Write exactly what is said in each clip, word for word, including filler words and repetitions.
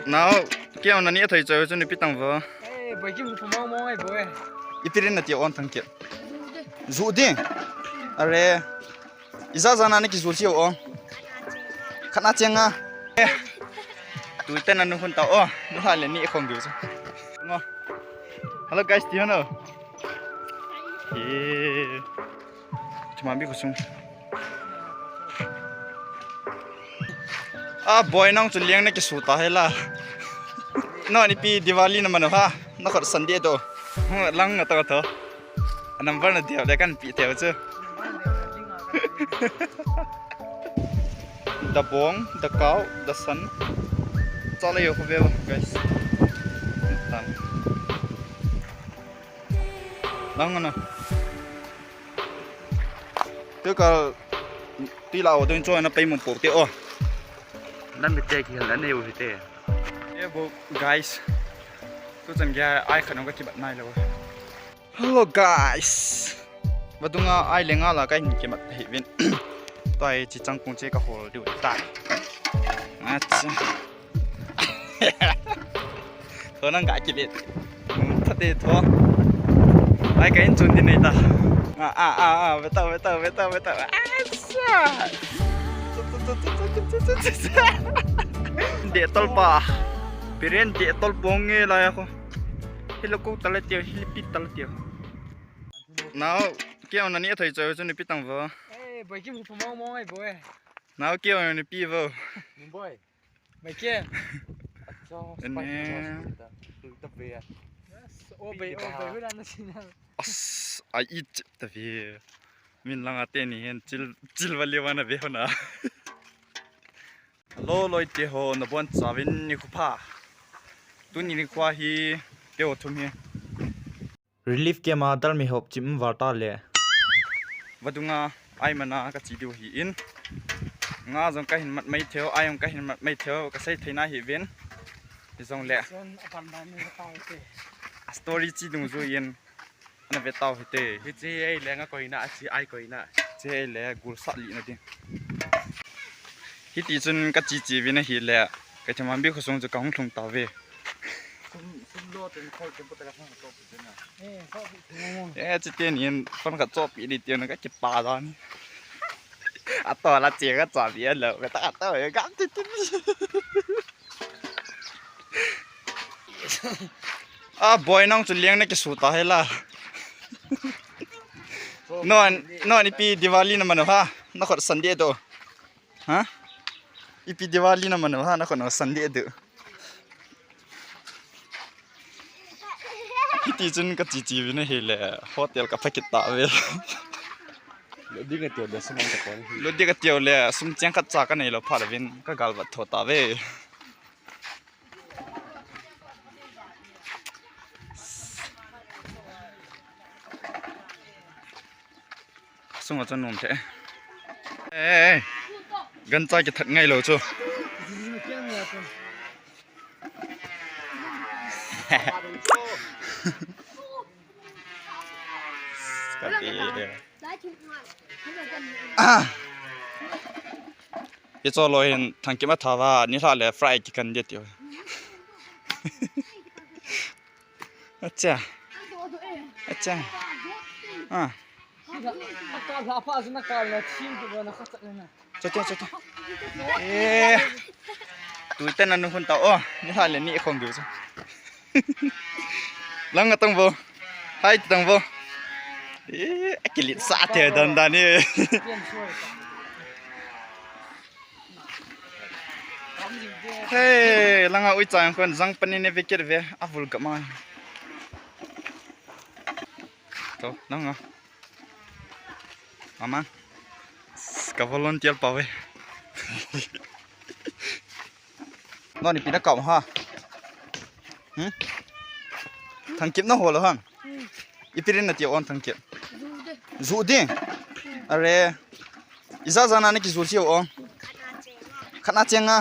Nao, kei nani athoi choi chu nipi tang vo. Eh, boy, kim phu mong mong ai boy. Ipi rin nati on Thangkip. Ju ding. Are. Ija jana ni kiju chiu o. Khatna chenga. Eh. Tuite nanu hun ta o. Nula le ni khong diu chu. Ngo. Hello guys, do you know? Eh. Chuma bi khosung. Ah, boy, nang chu liang na kisu ta hela. No, nipi Diwali na mano ha. Na khot Sunday do. Lang na to to. A number na dia le kan pi teo chu. Da bong, da kau, da san. Chale yo khove, guys. Tan. Lang na. Tui kal, tui lau, tui choi na pei mong po te o. Lam mi te ki la nei u hi te. Eh, bo, guys. Tu chan gei ai khat nong ka kibat nai lo. Hello, guys. Vadunga ai le nga la ka hin kimat hi vin. Toi chi chang kung che ka hol diu ta. Acha. Tho nang ka kile. Thate tho. Ai ka in chun din nei ta. A, a, a, a, beta, beta, beta, beta. Asa. De tol pa. Piren de tol pong nge la ya ko. Hilo ko tala tio, hili pi tala tio. Nao, kei nani athoi choi chu nipi tang vo. Eh, boy, kim phu mong mong ai boy. Nao, kei nani pi vo. Boy. Mai ke. Acha, ene. Spicy sauce ta. Tu ta be ya. Yes. Oh, be, oh, be, hula na sina. As, ai it ta be. Min langa teni hen chil, chil vale wana be hona. Hello, loi te ho, na bon chavin ni khu pha. Tuni ni khua hi, te ho thum hi. Relief camp a dalmi hop chim var ta le. Vadunga ai mana ka chi diu hi in. Nga jong ka hin mat mai theo, ai jong ka hin mat mai theo, ka sei theina hi vin. Hi jong le. Son apan dan ni ka te. A story chi dung ju in. Ana ve tau hi te. Hi chi ei le nga koina, a chi ai koina. Chi ei le gul sa li na ding. Hiti chun ka chi chi vin ahi le. Ka themam bi khosung chu ka hung lhung ta ve. Sum, sum lo ten khol ten pota ka hung to pu ten na. Eh, so pi mo mo. Eh, chi ten in phone ka chop i di ten ka kipa dan. A to la che ka cha bi lo. Ka ta to ka ti ti. Ah, boy, nang chu liang na kisu ta hela. No, no, nipi Diwali na mano ha. Na khot Sunday do. Ha? Ipi Diwali na mano ha, na khot no Sunday do. Hiti chun ka chi chi vin ahi le, hotel ka phakit ta ve. Lo ding ka tio le sum ang ka kon hi. Lo ding ka tio le, sum cheng khat cha ka nei lo pha le vin, ka gal vat tho ta ve. Sunga chun nom the. Eh, eh, eh. Gancha kithat ngai lo chu. Ka ti. Ah. Hicho loi hin Thangkip a tha va, ni hla le fry kikan dia tiu. Acha. Acha. Ah. Ka la pa juna ka la thim tu na kha chat na. Chate, chate. Eh. Tuite nanu hun ta o. Ni hla le ni khong diu chu. Lang atang vo. Hai tang vo. Eh, akilit sa te dan dan ni. Hey, langa ui chang khon jang pani ne veket ve, avul gama. To, langa. Mama. Ka volunteer pa ve. No nipi na kau ha. Hmm? Thangkip na hol ham. Ipi rin nati on Thangkip. Ju ding. Are. Ija jana ni kiju chiu o. Khatna chenga.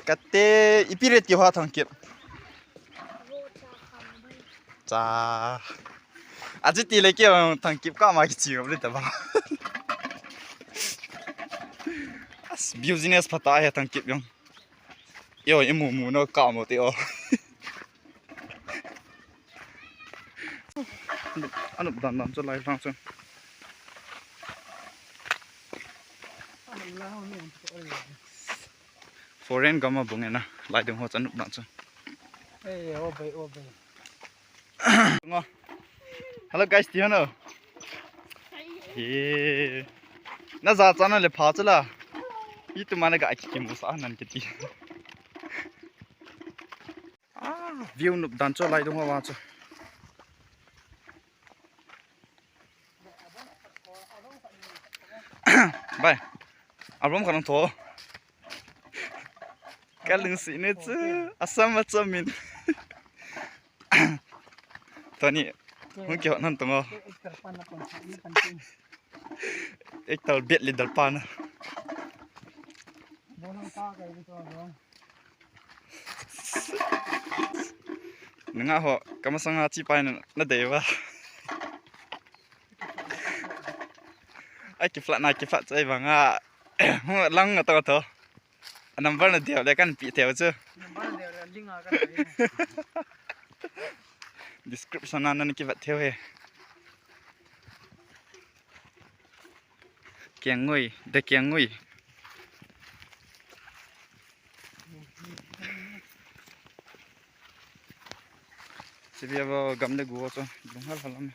Kate ipi re ti ha Thangkip. Cha. Aji ti le ke Thangkip ka ma kichi le ta ba. As business phata he Thangkip jong. Yo, imu mu no ka mo te o. Anup dan dan chu lai lang chu. Foreign gam a bung ena lai ding ho chu anup dan chu. Hey, oh boy, oh boy. Ngo. Hello guys, ti ho no. Ye. Na ja cha na le pha chu la. Itu mana ga ki ki mu sa nan ki ti. Ah, view nup dan chu lai dung wa chu. Bai. Album kan tho. Ka lungsi ne chu. Asam ma chamin. Tani. Hung ki nan tongo. Ektal bet le dal pa na. Nanga ho, kamasanga chi pai na, na dei va. Ai ki flat na ki flat chai vanga. Lang nga to to. A number na deu le kan pi theu chu. Number na deu le link a kan pi. Description a nan ki vat theu he. Kiang ngui, de kiang ngui. Sibia bo gam le gu chu lung hal hal am.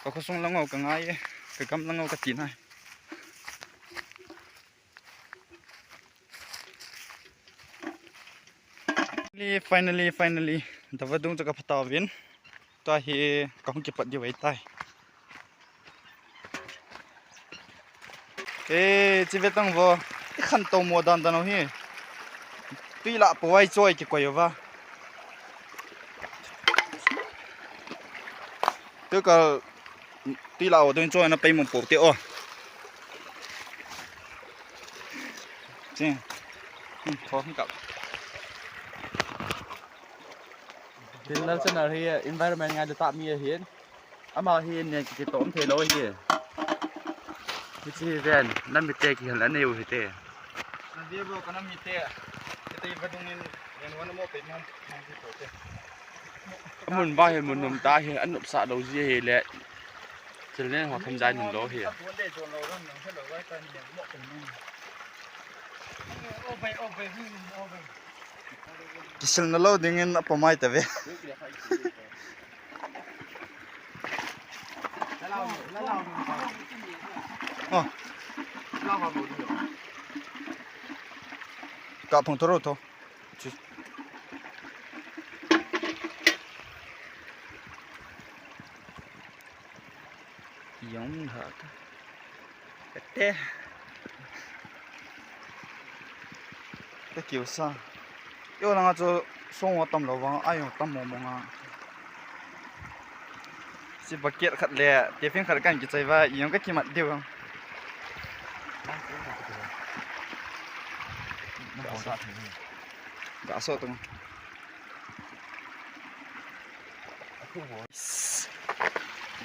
Ka khosung lang ka ngai e, ka gam lang ka ti nai. Finally, finally, finally. Davadung chu ka phatau vin. Tua hi ka hung kipat diu ahi tai. Eh, chi ve tang vo. I khan to mo dan dan hi. Tui la po ai choi ki koi va. Tu ka tui la o dun choi na pai mo po te o. Chi. Hmm, tho hung kap. Tin lal channel hi environment ngai da ta mi ahin. Ama hi ne ki tom thei lo hi. Hichi ven, nam mi te ki han la nei u hi te. Na dia bo ka nam mi te. Ki te va dung in, en wa na mo pe nam, nam ki to te. Mun ba hi mun nom ta hi, an nop sa lo ji hi le. Chil ne ho tham jai nun lo hi. Kisil na lo ding in a pamai ta ve. Oh. Ka phong thoro tho. Chu. Yong ha ka. Kate. Te kiu sa. Yo langa chu song wa tam lo vang, ai yo tam mo mo nga. Si bucket khat le, tiffin khat kan ki chai va, yong ka ki mat diu. Ga so tung.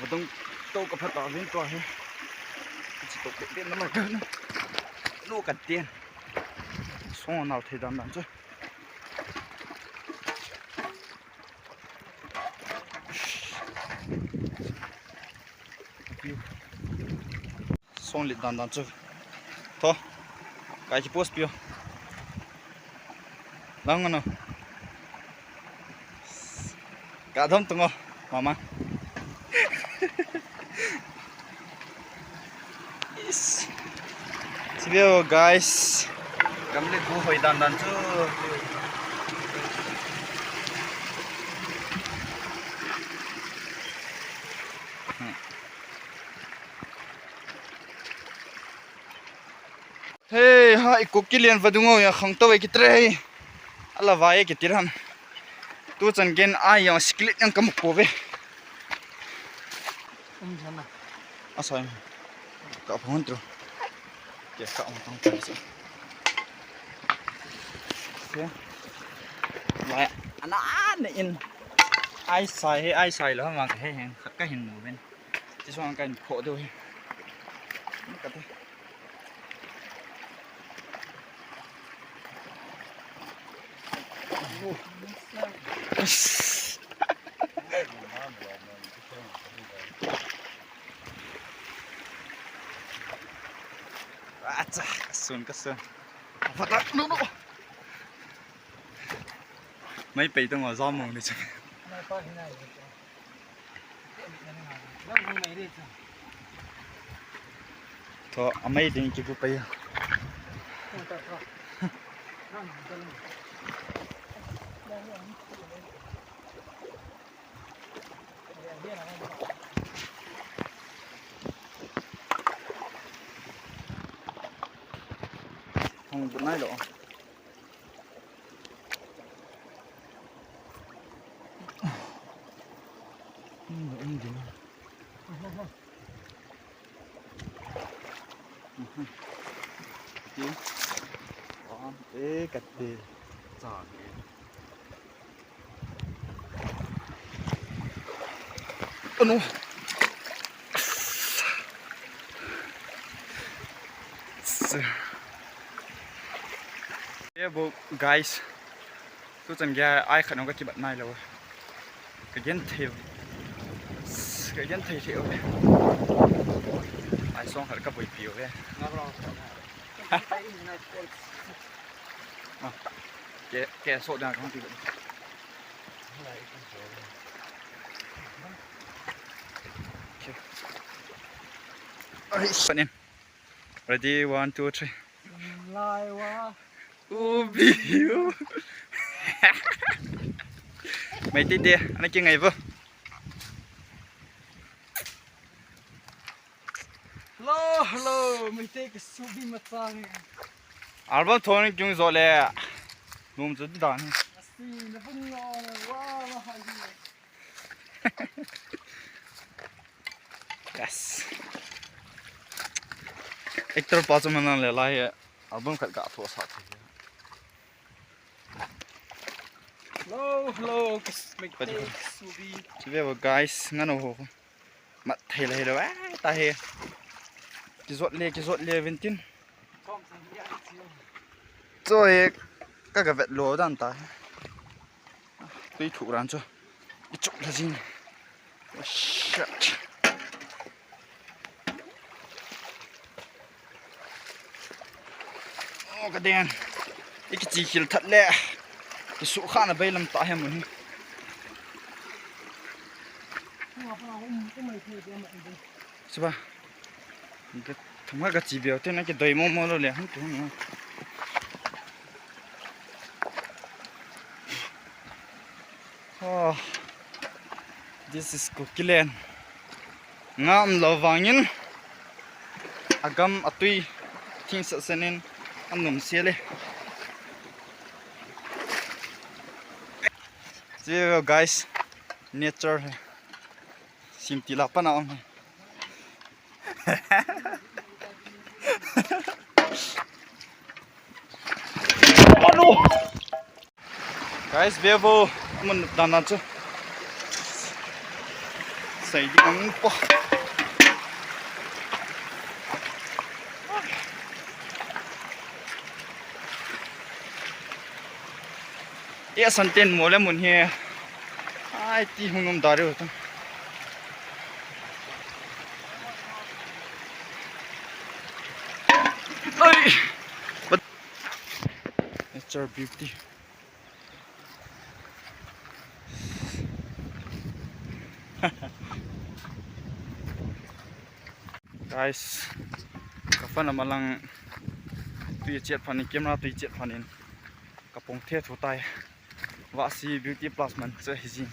Vadung to ka phat a vin to hi. Chi to pe pe na ma ka na. No ka tien. Song nal thei dan dan chu. Song lit dan dan chu. Tho. Kai ki post pio. Lang ano. Ka dom tungo, mama. Is. Sibio guys. Gamle gu hoi dan dan chu. Hmm. Hei, ha, i kuk kilian vadung o ya khang tawei kitre hei. Ala vai kitir ham. Tu chan gen ai yang skillet yang kamu ko ve. Um jana. Asai. Ka phone tu. Ke ka um tang tang sa. Ke. Lai ana ana in. Ai sai he, ai sai lo ma ka he hen. Khat ka hin mu ben. Chi suang ka in kho deu hi. Ka te. Acha, kasun, kasun. Vata, no, no. Mai pei tong a jam mong ni chu. Tho, amai ding kibu pei. Hung bu nai lo. Hung bu nai lo. Ti. Wan, eh, kati. Sa, eh. Ano? Ye bo, guys. Tu chan gei ai khat nong ka kibat nai lo. Ka gen thei. Ka gen thei thei. Ai song khat ka boi piu ve. Ah, ke, ke so dang ka hong ti. Okay. Ai, panin. Ready, one, two, three. Lai wa. Ubi u. Meitei te, ana kingai bo. Hello, hello, Meitei ka subi macha ni. Album thon kyung jo le. Nom chu dan. Asi, na pun lo, wa, wa, hai. Yes. Actor pa chu manan le lai album khat ka tho sa thei. Hello, hello, kas-, Meitei ka subi. Chive bo guys, ngano ho. Mat thei le lo, eh, ta he. Kijot le, kijot le, vintin. Choi, ka ga vet lo dan ta. Tui thu ran chu. I chuk la jing. Shit. Oh, ka den. I kichi khil that le. I su kha na bailam ta he mun hi. Siba. Ka thum ka chi beu te na kidoi mo mo lo le hung tu hung. Oh, this is Kuki land. Ngam lo vangin agam atui thing sa senin anum se le. See you guys, nature hai. Sim ti la pa na om. Guys, ve vo, mun dan na chu. Sai di ang po. E san ten mo le mun hi. Ai ti hung um da reu ta. Ai. But nature beauty. Guys, ka phone a malang tui chet phan in, camera tui chet phan in ka pong the thu tai. Vasi Beauty Plus man che hi jing.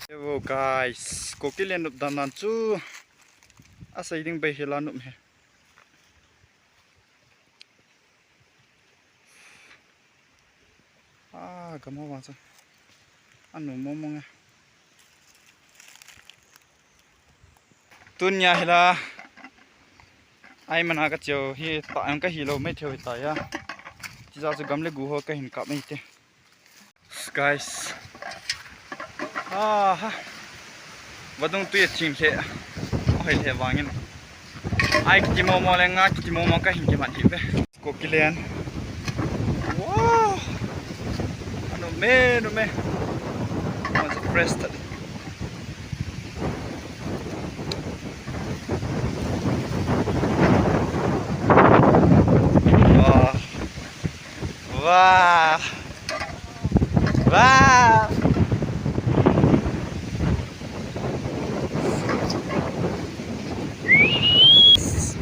Hello guys, Kuki land nop dan dan chu asai ding bai hela nop he. Ah, ka mo wa cha. Anu mo mo nge. Tunia hila. Ai mana ka cheu hi ta ang ka hi lo mai theu hi ta ya. Ti ja chu gam le gu ho ka hin kap mai te. Guys. Ah ha. Vadung tui thim khe. Oi le vangin. Ai kiti mo mo le nga kiti mo mo ka hin ki man hi ve. Kokilen. Wow. Ano me, ano me. Mas fresh tadi. Wah. Wah. Wah.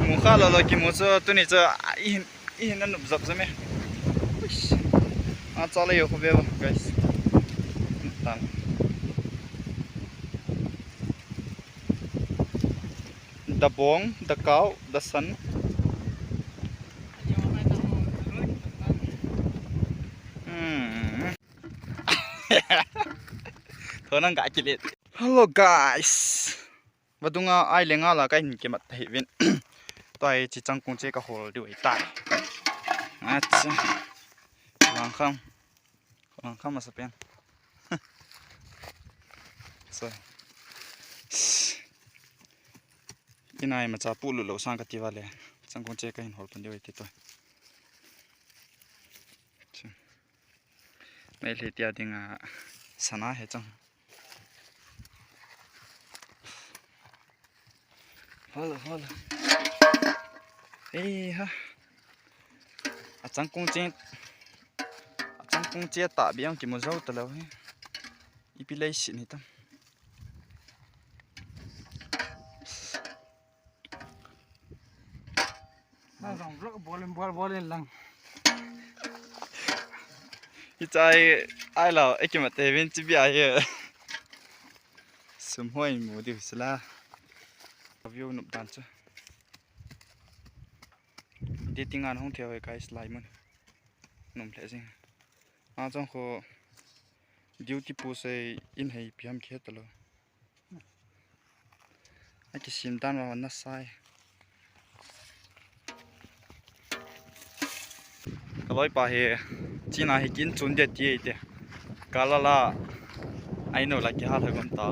Mukha lolo kimu chu tuni chu ihin, ihin anup jap jame. Uish. A cha le yo ko ve ba, guys. Tan. Dabong, dakau, dasan. Hmm. Thonang ka kilet. Hello guys. Vadunga ai le nga la ka hin kimat ta hi vin. Tua hi chi changkung che ka hol diu ai tai. Acha. Lang kham. Lang kham asa pen. So. Inai ma cha pu lu lo sang ka ti va le. Changkung che ka hin hol pan diu ai ti to. Chu. Meitei tia dinga sana he chang. Hol, hol. Ei ha. A changkung che. A changkung che ta biang kimu jou ta lo he. Ipi lei si ni tam. Na jong vlog bol in bol bol in lang. Hichai ai lo, e kimat te vin chi bi ai. Sum hoi mu diu sila. View nup dan chu. Dating an hung thei hoi guys lai mun. Num le jing. A chang kho duty post ei in hei piam khe ta lo. A kisim dan va na sai. Ka loi pa hi, china hi kin chun dia ti te. Ka la la, ai no la ki ha tha gom ta.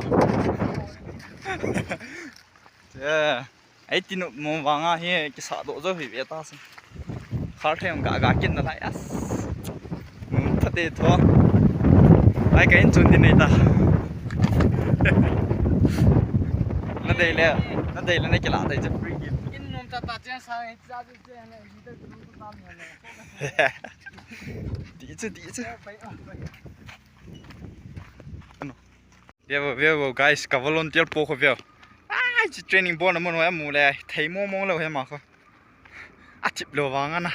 Che, ai ti no mo vanga hi, ki sa do jo hi ve ta se. Khar them ga ga kin na lai as. Nun pha te tho. Ai ka in chun din nei ta. Na dei le, na dei le na kila dei che free gift. In nun ta ta chen sa, sa chen ne, in ta nun ta ta ne. Ti chu, ti chu. Ano. Veo, veo, guys, ka volunteer po kho veo. Ai, chi training bol na mun ho amu le, thei mo mo lo he ma kho. A chip lo vang ana.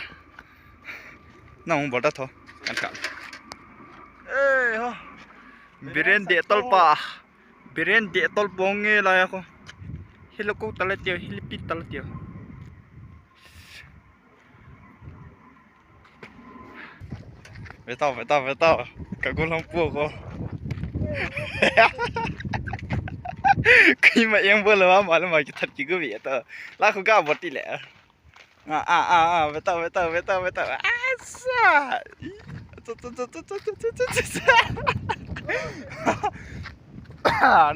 Na hung bol ta tho. Kan ka. Eh, ho. Biren de tol pa. Biren de tol pong nge la ya kho. Hilo ko tala tio, hili pi tala tio. Ve tau, ve tau, ve tau. Ka gol hong pu ko. Keima eng bol lo ma lo ma ki that ki gu ve ta. La khu ga bot ti le. A, a, a, a, ve tau, ve tau, ve tau, ve tau. A, sa. Chu, chu, chu.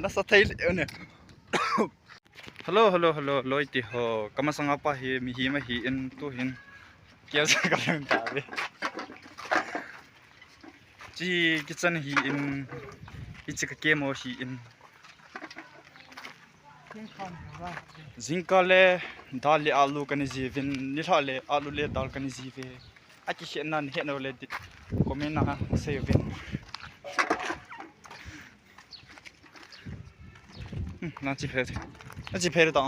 Na sa thei le ne. Hello, hello, hello, loi ti ho. Ka masanga pa hi mihem ahi in tu hin. Kia sa ka leng ta ve. Chi kitchen hi in. Ichi ka kemo hi in. Jingkah le dal le alu kani jivin. Nilhah le alu le dal kani jive. Aki hena, hena le comment na sei uvin. Hmm, na chi phe. Na chi phe ta.